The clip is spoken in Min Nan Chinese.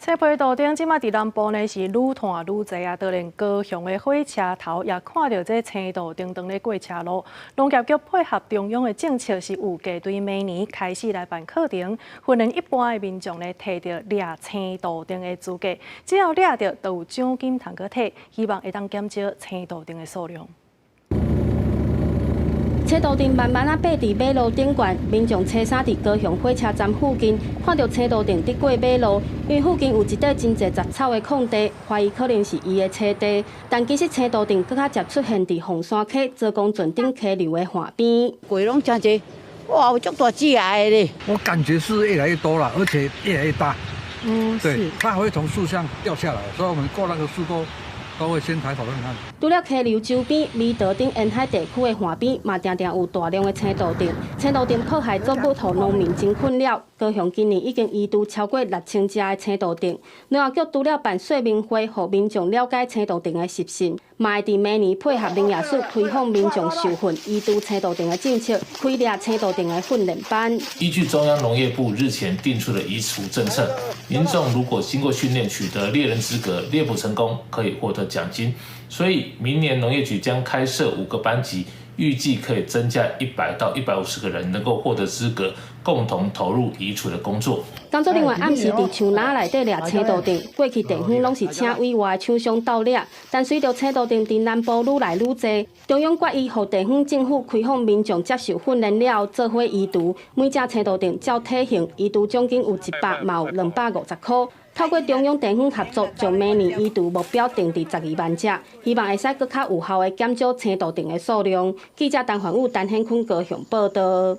青皮杜鵑這馬佇南部呢是愈湠愈濟啊，就連高雄的火車頭也看著這青杜鵑當咧過車路。農業局配合中央的政策，是預計對明年開始來辦課程，訓練一般的民眾呢，提著獵青杜鵑的資格，只要獵著，就有獎金通閣提，希望會當減少青杜鵑的數量。青杜鵑慢慢仔爬佇馬路頂懸，民眾初三佇高雄火車站附近看著青杜鵑佇過馬路，因為附近有一塊真濟雜草的空地，懷疑可能是伊的棲地。但其實青杜鵑閣較捷出現佇鳳山溪、左公圳頂溪流的岸邊。過攏誠濟，哇，有足大隻的咧！我感覺是越來越多了，而且越來越大。對，它還會從樹上掉下來，所以我們過那個樹都會先抬頭看看。除了溪流周邊、彌陀等沿海地區的岸邊，嘛定定有大量的青杜鵑。青杜鵑破壞作物，予農民真困擾。高雄今年已經移除超過6000隻的青杜鵑。農業局除了辦說明會，予民眾了解青杜鵑的習性，嘛會佇明年配合林業署開放民眾受訓移除青杜鵑的政策，開獵青杜鵑的訓練班。依據中央農業部日前定出的移除政策，民眾如果經過訓練取得獵人資格，獵捕成功可以獲得獎金。所以明年農業局將開設五個班級，預計可以增加100到150個人能夠獲得資格，共同投入移除的工作。工作人員暗時佇樹林內底獵青杜鵑，過去地方攏是請委外廠商鬥獵，但隨著青杜鵑佇南部愈來愈濟，中央決議予地方政府開放民眾接受訓練了後做伙移除。每隻青杜鵑照體型移除獎金有100，嘛有250塊。透過中央地方合作，將明年移除目標定佇12萬隻，希望會使閣較有效的減少青杜鵑的數量。記者陳煥武、陳顯坤高雄報道。